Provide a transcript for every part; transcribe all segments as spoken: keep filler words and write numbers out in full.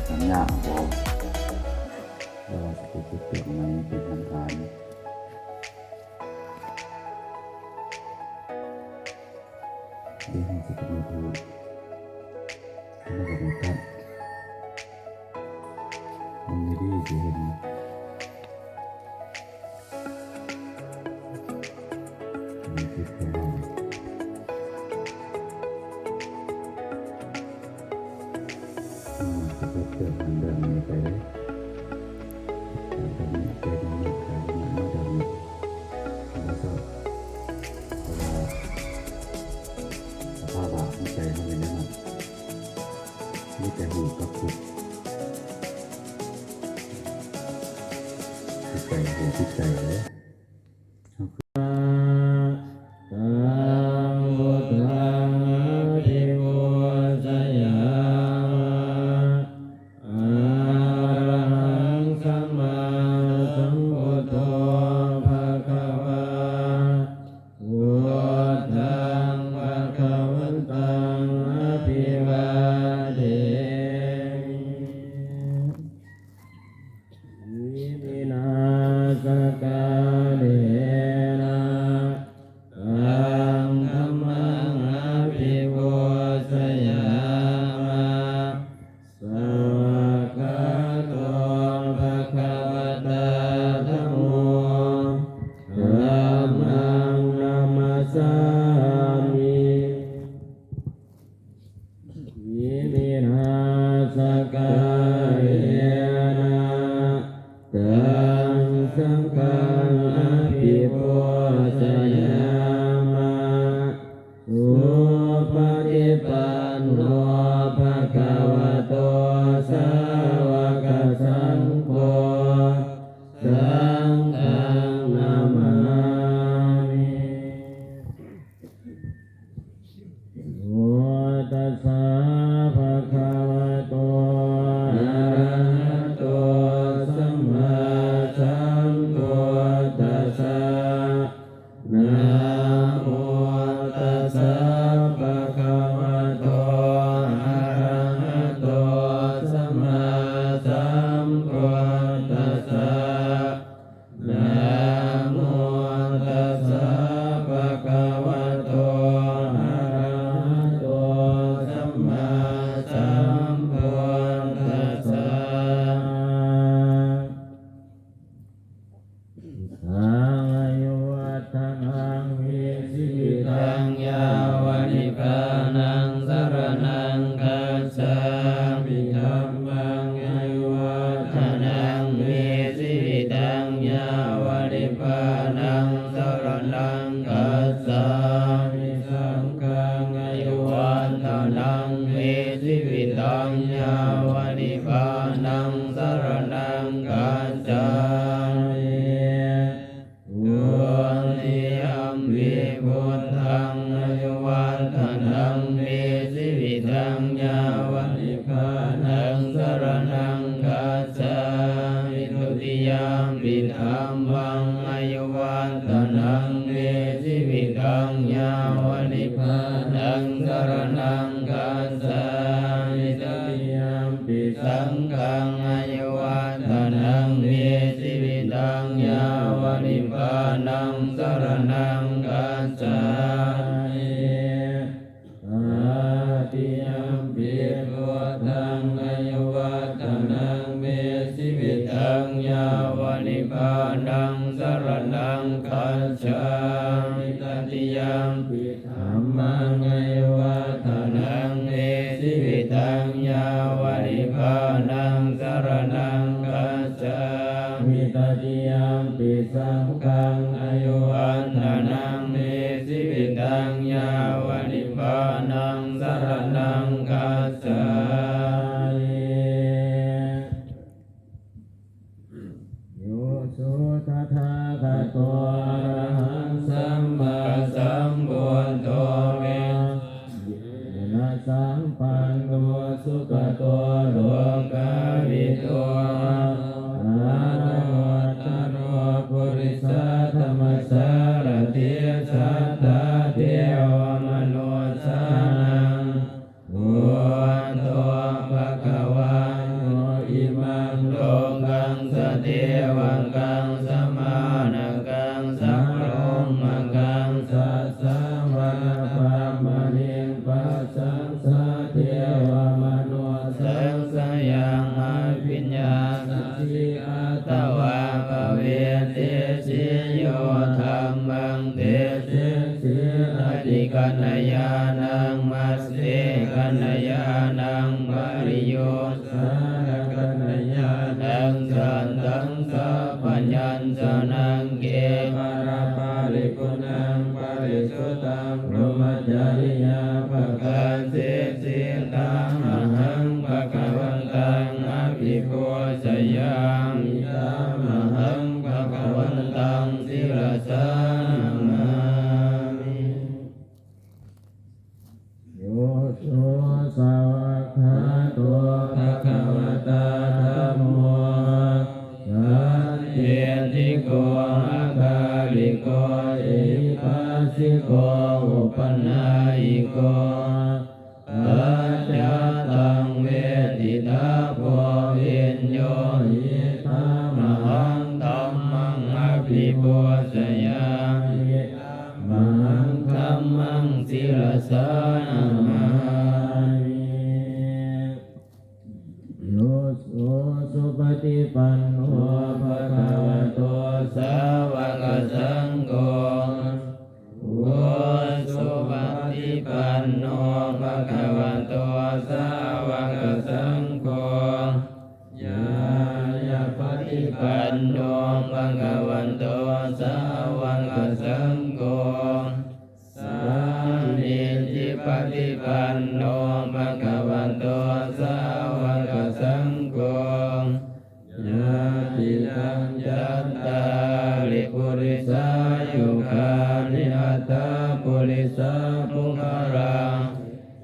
สัญญาบ่ แต่ว่าสิเป็นจุดเปลี่ยนใหม่เป็นทางการ เดี๋ยวเราจะกำหนดรูป กำหนดรูปครับ มันไม่ดีสิเห็น สภาวะของใจเขาเป็นยังไง มีแต่รู้กับทุกข์ จิตใจรู้จิตใจเลย Taṃ buddhaṃ abhipūjayāma. Arahaṃ sammāsambuddho bhagavā. Buddhaṃ bhagavantaṃ abhivādemi. Iminā sakkārena taṃ dhammaṃ abhipūjayāma. Svākkhāto bhagavatā dhammo, dhammaṃ namassāmi. Iminā sakkārena taṃ saṅghaṃ abhipūjayāma. Supaṭipanno bhagavato sāvakasaṅgho, saṅghaṃ namāmi. Namo tassa bhagavato arahato sammāsambuddhassa. Namo tassa bhagavato arahato sammāsambuddhassa. Namo tassa bhagavato arahato sammāsambuddhassa. Buddhaṃ āyuvaḍḍhanaṃ me jīvitaṃ yāva nibbānaṃ saraṇaṃ gacchāmi. Dhammaṃ āyuvaḍḍhanaṃ me jīvitaṃ yāva nibbānaṃ saraṇaṃ gacchāmi. Saṅghaṃ āyuvaḍḍhanaṃ me jīvitaṃ yāva nibbānaṃ saraṇaṃ gacchāmi. Dutiyampi buddhaṃ āyuvaḍḍhanaṃ me jīvitaṃ yāva nibbānaṃ saraṇaṃ gacchāmi. Dutiyampi dhammaṃ āyuvaḍḍhanaṃ me jīvitaṃ yāva nibbānaṃ saraṇaṃ gacchāmi. Tatiyampi saṅghaṃ āyuvaḍḍhanaṃ me jīvitaṃ yāva nibbānaṃ saraṇaṃ gacchāmi. Tatiyampi buddhaṃ āyuvaḍḍhanaṃ me jīvitaṃ yāva nibbānaṃ saraṇaṃ gacchāmi. Tatiyampi dhammaṃ āyuvaḍḍhanaṃ me jīvitaṃ yāva nibbānaṃ saraṇaṃ gacchāmi. Tatiyampi saṅghaṃ āyuvaḍḍhanaṃ me jīvitaṃ yāva nibbānaṃ saraṇaṃ gacchāmi. Yo so tathāgato arahaṃ sammāsambuddho vijjācaraṇasampanno sugato lokavidū anuttaro purisadammasārathi satthā devamanussānaṃ buddho bhagavā yo sārakkhaṇañāṇaṃ santaṃ sabbañjaṇaṃ kevalaparipuṇṇaṃ parisuddhaṃ brahmacariyaṃ pakāsesi tamhaṃ bhagavantaṃ abhipūjayāmi. Tamhaṃ bhagavantaṃ sirasā namāmi. Yo so svākkhāto bhagavatā dhammo sandiṭṭhiko akāliko ehipassiko opanayiko paccattaṃ veditabbo viññūhi. Tamhaṃ dhammaṃ abhipūjayāmi. Tamhaṃ dhammaṃ sirasā namāmi. Yo so supaṭipanno bhagavato sāvakasaṅgho, ujupaṭipanno bhagavato sāvakasaṅgho, ñāyapaṭipanno bhagavato sāvakasaṅgho, sāmīcipaṭipanno bhagavato sāvakasaṅgho, yadidaṃ cattāri purisayugāni aṭṭha purisapuggalā,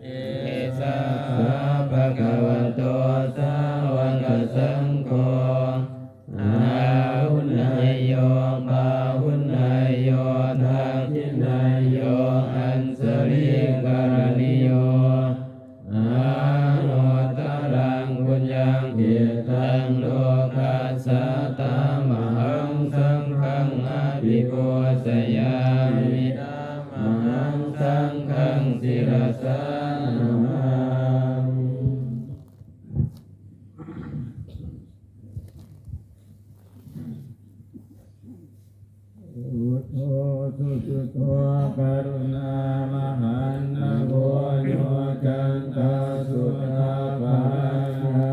esa bhagavato sāvakasaṅgho, āhuneyyo pāhuneyyo dakkhiṇeyyo añjalikaraṇīyo, anuttaraṃ puññakkhettaṃ lokassā. Tamhaṃ saṅghaṃ abhipūjayāmi. Tamhaṃ saṅghaṃ sirasā namāmi. Buddho susuddho karuṇāmahaṇṇavo, yoccantā suddhaparanāmā,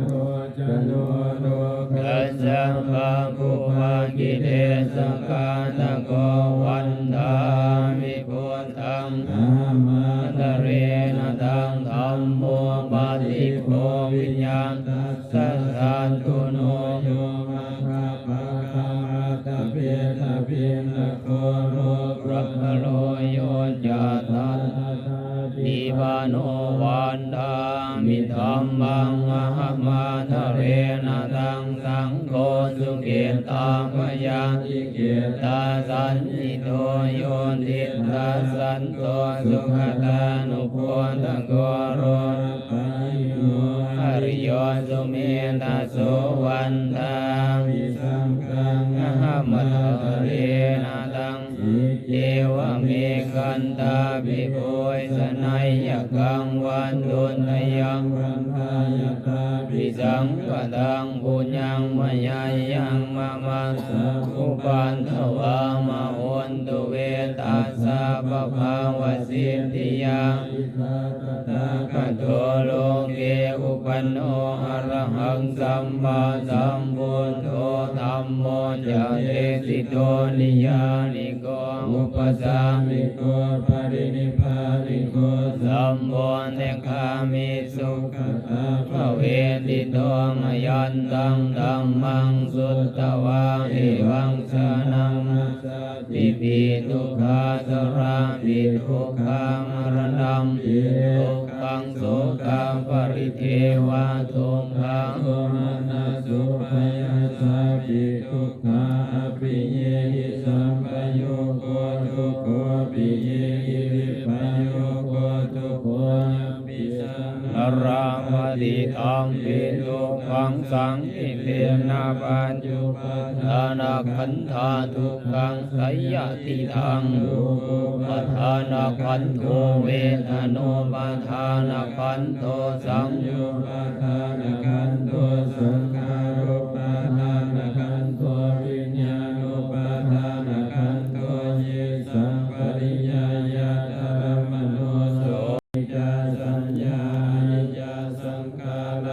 locano lokassā pāpūpakilesaghātako, vandāmi buddhaṃ dhammaddharena taṃ, dhammo paṭibbō viññāṇatta saddo no, yo maggapākavattabbe tabiṇṇako lokuttaro, yo ca tattha atthāti pāṇo, vandāmi dhammaṃ dhammaddharena taṃ, saṅgho suketā payatiketā saññi to, yo tiṭṭhaṃ santo sugatānuggāhako, lokapālito ariyo sumedhaso, vandāmi saṅghaṃ dhammaddharena taṃ, iccevamekantābhipūjanaṃ, yakhaṃ vandutayaṃ vandāya tabhisaṅkhataṃ, puññaṃ mayā yaṃ mama sabbupaddavā ma hontu ve. Tassa pabhāvasiddhiyā iddhā tathāgato loke uppanno arahaṃ sammāsambuddho, dhammo ca desito niyyāniko upasāmiko parinibbāniko sambodhigāmi sugatā bhavanti to. Mayantaṃ dhammaṃ sutvā evaṃ jānaṃ: attāpi dukkhā jarāpi dukkhā maraṇampi dukkhaṃ sokaparidevadukkhadomanassupāyāsāpi dukkhā appiyehi sampayogo dukkho piyehi vippayogo dukkho yampidaṃ na labhati tampi dukkhaṃ saṅkhittena pañcupādānakkhandhā dukkhaṃ seyyathidaṃ. Rūpupādānakkhandho vedanupādānakkhandho saññānupādānakkhandho saṅkhārupādānakkhandho viññāṇupādānakkhandho ye saṃ pariyāyādarammaṇo so niccasaññā aniccā saṅkhārā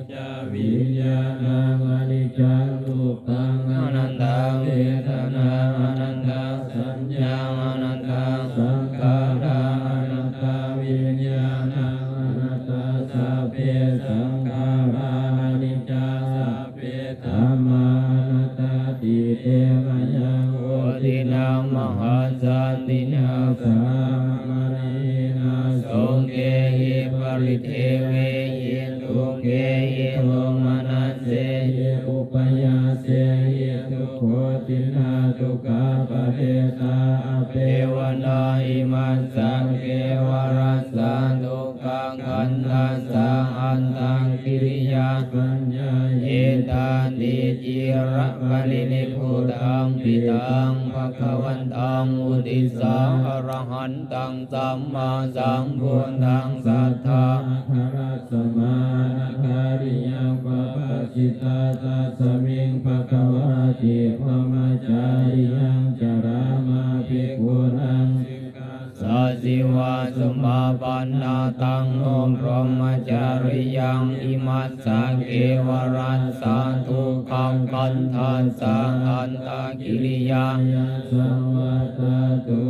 ca viññāṇaṃ aniccaṃ, rūpaṃ anattā, vedanā anattā, saññā anattā, saṅkhārā anattā, viññāṇaṃ anattā, sabbe saṅkhārā aniccā, sabbe dhammā anattāti. Te mayaṃ vuḍḍhino mahāsattiṇā, saha māraṇena sokehi paridevehi, dukkhehi domanassehi upāyāsehi, dukkhuttinā dukkhaparetā apevanā, imassa kevalassa dukkhakkhandhassa antakiriyā paññāyitā. Ti ciraparinibbutaṃ piṭṭhaṃ bhagavantaṃ uddissa arahantaṃ sammāsambuddhaṃ satthā ṭhānakāriyaṃ pabbajitā. Tasmiṃ bhagavā ti brahmacariyaṃ carāma bhikkhūnaṃ sīdāsīvasamapannaṃ. Taṃ no brahmacariyaṃ imassa kevalassa dukkhakkhandhassa antakiriyāya saṃvattatu.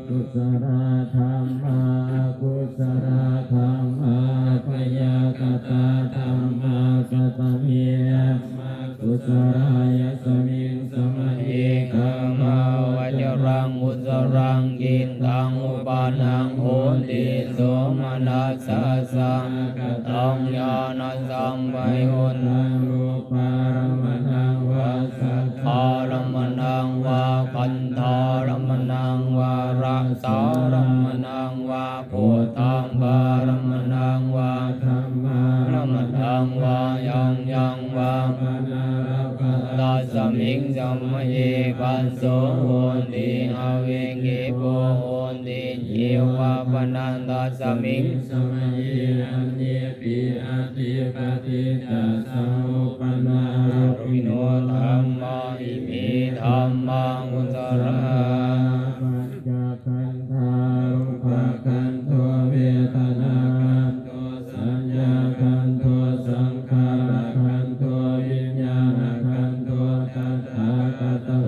Kusalā dhammā, akusalā dhammā, abyākatā dhammā. Katame dhammā kusalā? Yasmiṃ samaye kāmāvacaraṃ kusalaṃ cittaṃ uppannaṃ hoti, somanassasahagataṃ ñāṇasampayuttaṃ rūpārammaṇaṃ vā saddārammaṇaṃ vā gandhārammaṇaṃ vā rasārammaṇaṃ vā phoṭṭhabbārammaṇaṃ vā dhammārammaṇaṃ vā yaṃ yaṃ vā panārabbha, tasmiṃ samaye phasso hoti, avikkhepo hoti, ye vā pana tasmiṃ samaye aññepi atthi paṭiccasamuppannā arūpino dhammā. Ime dhammā kusalā. Pañcakkhandhā: rūpakkhandho, vedanākkhandho, saññākkhandho, saṅkhārakkhandho, viññāṇakkhandho. Tathāgataṃ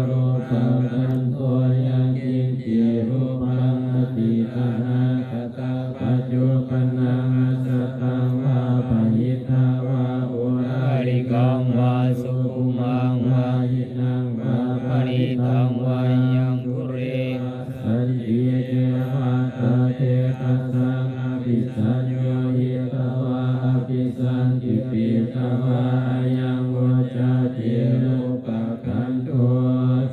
rūpakkhandho. Yaṅkiñci rūpaṃ atītānāgatapaccuppannaṃ ajjhattaṃ vā bahiddhā vā oḷārikaṃ vā sukhumaṃ vā hīnaṃ vā paṇītaṃ vā yaṃ dūre sañciceva, tatthe tatthaṃ abhisaññūhitvā abhisandiṭṭhitvā ayaṃ vuccati rūpakkhandho.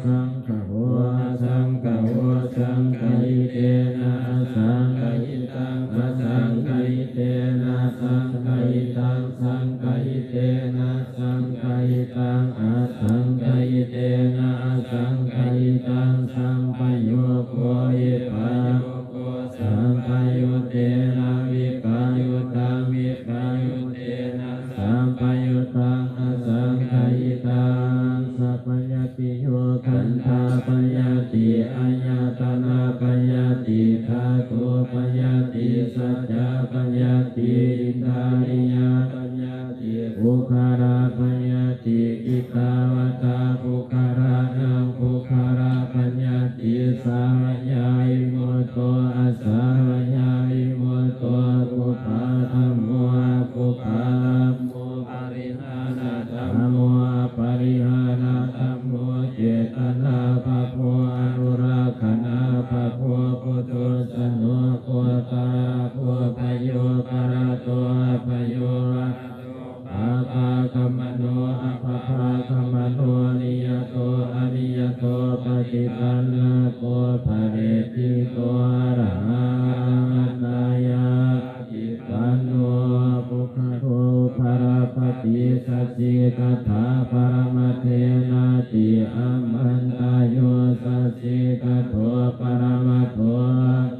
Saṅgaho asaṅgaho, saṅgahitena asaṅgahitaṃ, asaṅgahitena saṅgahitaṃ, saṅgahitena saṅgahitaṃ, asaṅgahitena asaṅgahitaṃ, sampayogo vippayogo, sampayuttena vippayuttaṃ, vippayuttena sampayuttaṃ, asaṅgahitaṃ. Sabbajātiyo: khandhapajāti, āyatanapajāti, dhātupajāti, saccapajāti, indriyapajāti, puggalapajāti. Kittāvatā puggalānaṃ puggalapajāti? Sabbayā vimutto, asabbayā vimutto, kubbadhammo, akubbadhammo, parihānadhammo, aparihānadhammo, cetanābhabbo, anurakkhanābhabbo, puthujjano gotrabhū, bhayūparato abhayūparato, bhabbāgamano abhabbāgamano, niyato aniyato, paṭipannago phaleṭṭhito, arahaṃ arahattāya paṭipanno. Puggalūpalabbhati saccikaṭṭhaparamatthenāti. Amantā yo saccikaṭṭho paramattho,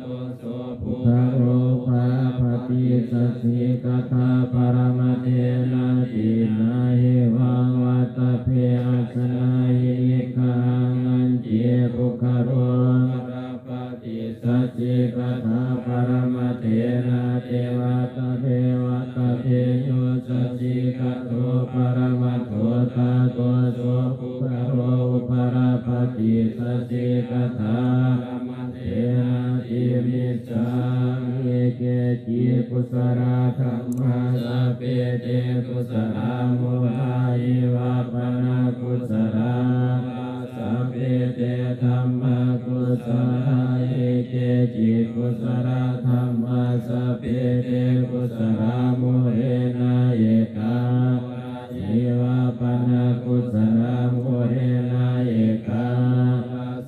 tato so puggalūpalabbhati saccikaṭṭhaparamatthenāti. Na hevaṃ vattabbe. Ajjhānāhi niggahaṃ. Hañci puggalūpalabbhati saccikaṭṭhaparamatthenāti, vattabbe vattabbe. Yo Sacchikaṭṭho paramattho tato so puggalo uppalabbhati sacchikaṭṭhā paramatthenāti micchāmi. Ye keci kusalā dhammā sabbe te kusalamūlā, ye vā pana kusalā sabbe te dhammā kusalā. Ye keci kusalā dhammā sabbe te kusalamūlena ekā, ye vā pana kusalamūlena ekā,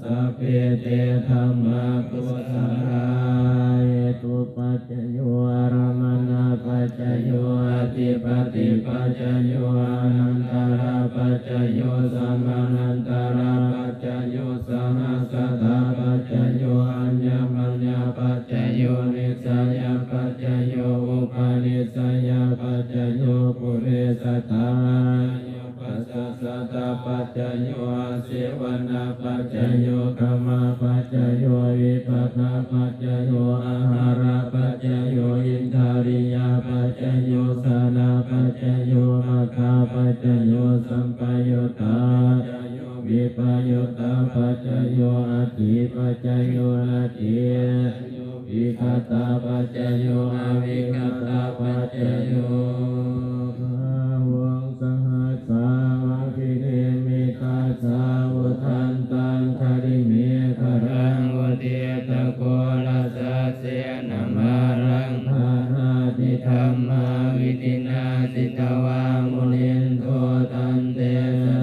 sabbe te dhammā kusalā. Hetupaccayo, ārammaṇapaccayo, adhipatipaccayo, anantarapaccayo, samanantarapaccayo, sahassatapaccayo, aññamaññapaccayo, nissayapaccayo, upanissayapaccayo, purejatapaccayo, pacchājātapaccayo, āsevanapaccayo, kammapaccayo, vipākapaccayo, āhārapaccayo, indriyapaccayo, jhānapaccayo, maggapaccayo, sampayuttapaccayo, vippayuttapaccayo, atthipaccayo, natthi vigatapaccayo, avigatapaccayo. Bāhuṃ sahassam abhinimmitasāvudhantaṃ, girimekhalaṃ uditaghorasasenamāraṃ, dānādidhammavidhinā jitavā munindo, tantejasā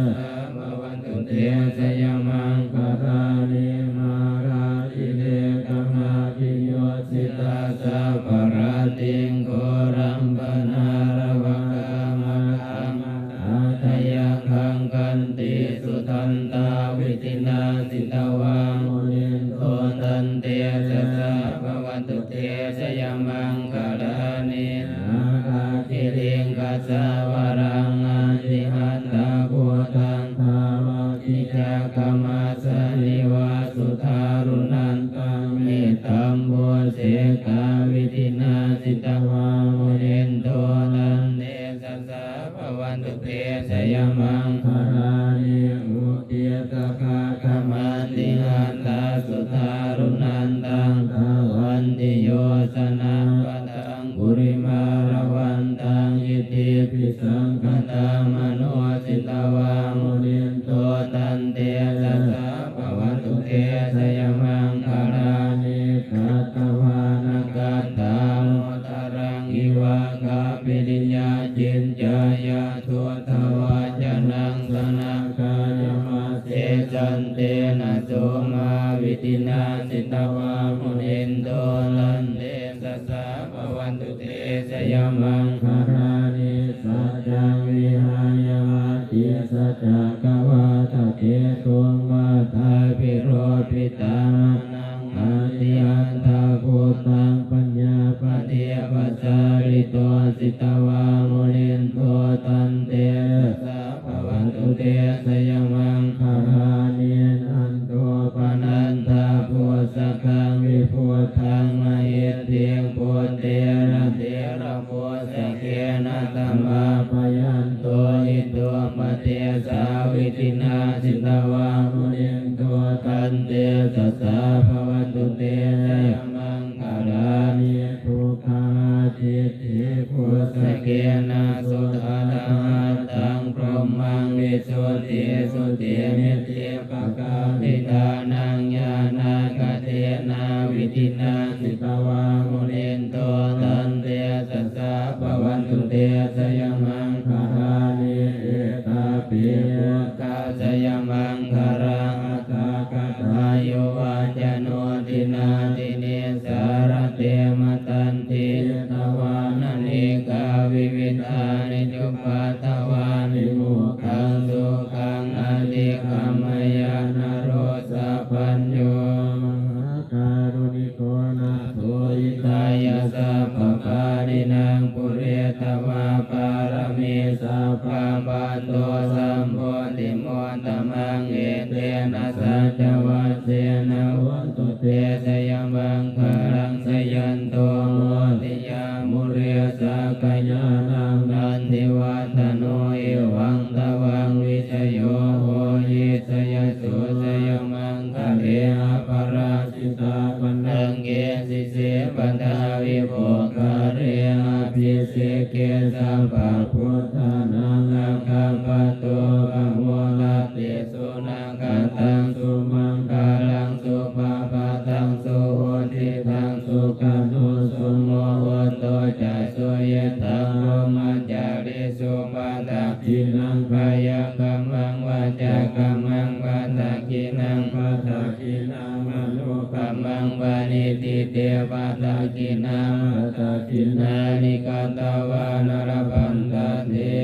bhavatu te jayamaṅgalāni. Mārātirekamabhiyujjhitasabbarattiṃ, ghorampanāḷavakamakkhamathaddhayakkhaṃ, khantīsudantavidhinā jitavā munindo, tantejasā bhavatu te jayamaṅgalāni. Nāḷāgiriṃ gajavaraṃ atimattabhūtaṃ, dāvaggicakkamasanīva sudāruṇantaṃ, mettambusekavidhinā jitavā munindo, tantejasā bhavatu te jayamaṅgalāni. Ukkhittakhaggamatihatthasudāruṇantaṃ, dhāvantiyojanapathaṅgulimālavantaṃ, iddhībhisaṅkhatamano jitavā munindo, tantejasā bhavatu te jayamaṅgalāni. Katvāna kaṭṭhamudaraṃ iva gabbhinīyā, ciñcāya duṭṭhavacanaṃ janakāyamajjhe, santena somavidhinā jitavā munindo, tantejasā bhavatu te jayamaṅgalāni. Saccaṃ vihāya matisaccakavādaketuṃ, vādābhiropitamanaṃ atiandhabhūtaṃ, paññāpadīpajalito jitavā munindo, tantejasā bhavatu te jayamaṅgalāni. Nandopanandabhujagaṃ vibudhaṃ mahiddhiṃ, puttena therabhujagena damāpayanto, iddhūpadesavidhinā jitavā munindo, tantejasā bhavatu te jayamaṅgalāni. Duggāhadiṭṭhibhujagena sudaṭṭhahatthaṃ, brahmaṃ visuddhijutimiddhibakābhidhānaṃ, ñāṇāgadena vidhinā jitavā munindo, tantejasā bhavatu te jayamaṅgalāni. Etāpi buddhajayamaṅgalaaṭṭhagāthā, yo vācano dinadine sarate matandī, hitvānanekavividhāni cupaddavāni, mokkhaṃ sukhaṃ adhigameyya naro sapañño. Mahākāruṇiko nātho, hitāya sabbapāṇinaṃ, pūretvā pāramī sabbā, patto sambodhimuttamaṃ, etena saccavajjena, hotu te jayamaṅgalaṃ. Jayanto bodhiyā mūle, sakyānaṃ nan Nandivaḍḍhano evaṃ tvaṃ vijayo hohi jayassu jayamaṅgale aparājitapallaṅke sīse paṭhavipokkhare abhiseke sabbabuddhānaṃ aggappatto pamodati. Sunakkhattaṃ sumaṅgalaṃ supabhātaṃ suhuṭṭhitaṃ sukhaṇo sumuhutto ca suyiṭṭhaṃ brahmacārisu padakkhiṇaṃ kāyakammaṃ vācākammaṃ padakkhiṇaṃ padakkhiṇaṃ manokammaṃ paṇidhī te padakkhiṇā padakkhiṇāni katvāna labhantatthe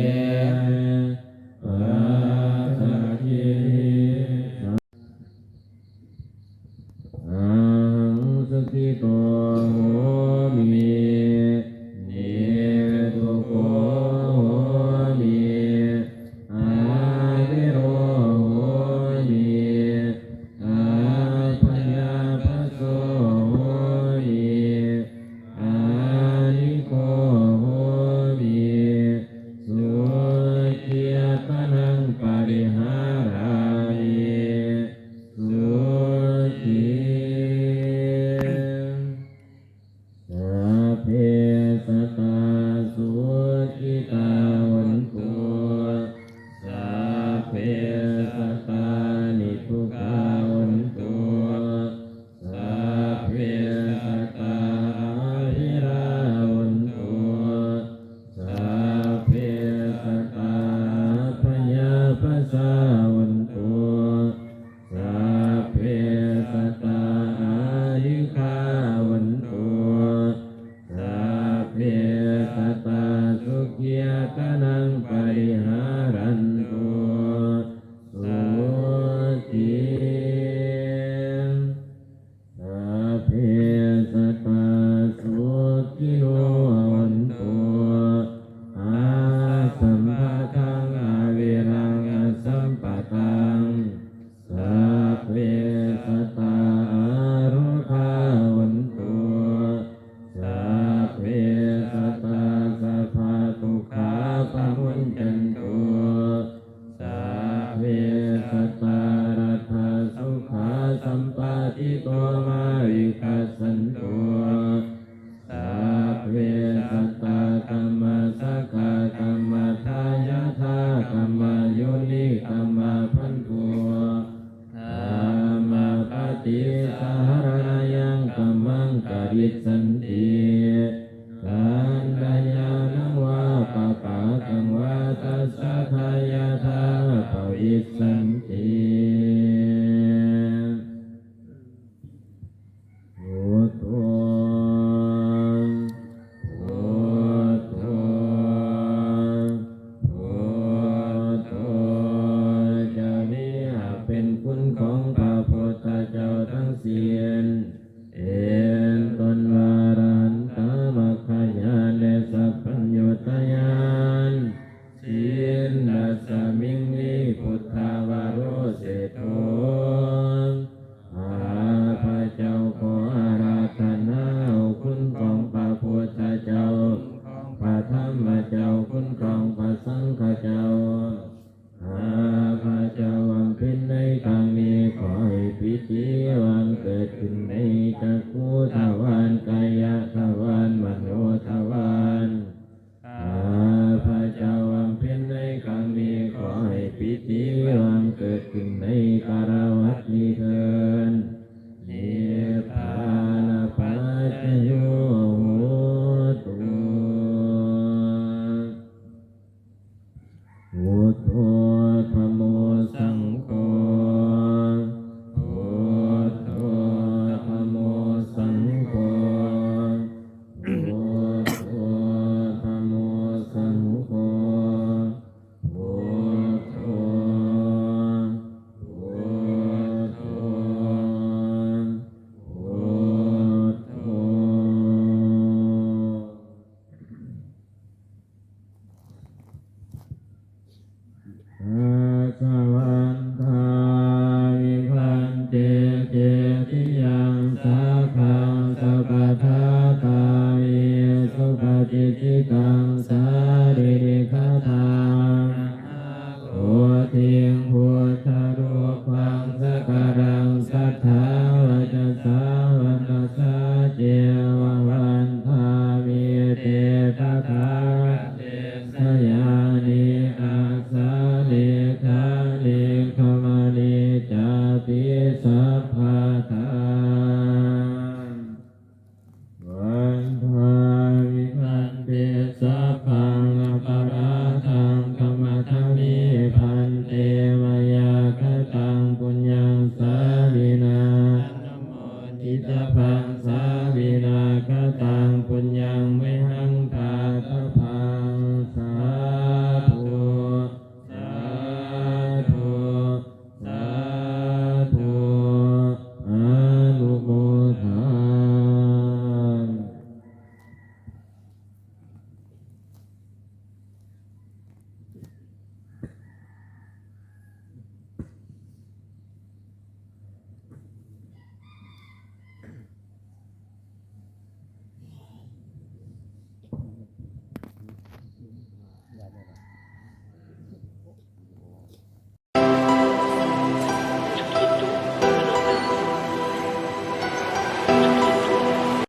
padakkhiṇe. Ahaṃ sukhito homi nibbuto homi avero homi abyāpaso homi anīgho homi sukhī attānaṃ pariharāmi sukhī. Sabbe sattā sukhitā hontu. Sabbe sattā niddukkā hontu. Sabbe sattā averā hontu. Sabbe sattā abyāpajjhā hontu. Sabbe sattā anīghā hontu. Sabbe sattā sukhī attānaṃ pariharantu sukhī. Sabbe sattā sukhino hontu. Asambādhaṃ averaṃ asampattaṃ. Sabbe sattā arogā hontu. Sabbe sattā sabbadukkhā pamuñcantu. Sabbe sattā laddhā sukhā sampatito mā vigacchantu. Sabbe sattā kammassakā kammadāyādā kammayonī kammabandhū kammappaṭisaraṇayaṃ kammaṃ karissanti. Kalyāṇaṃ vā pāpakaṃ vā tassa dāyādā bhavissanti. Buddho, Buddho, Buddho. เจ้านี้หากเป็นคุณของพระพุทธเจ้าทั้งสิ้น เป็นต้นว่าอรหันตมัคคายานและสัพพัญญุตญาณ Chindassamiṃ nibbutvā varo seṭṭho. ข้าพระเจ้าขออาราธนาเอาคุณของพระพุทธเจ้า พระธรรมเจ้า คุณข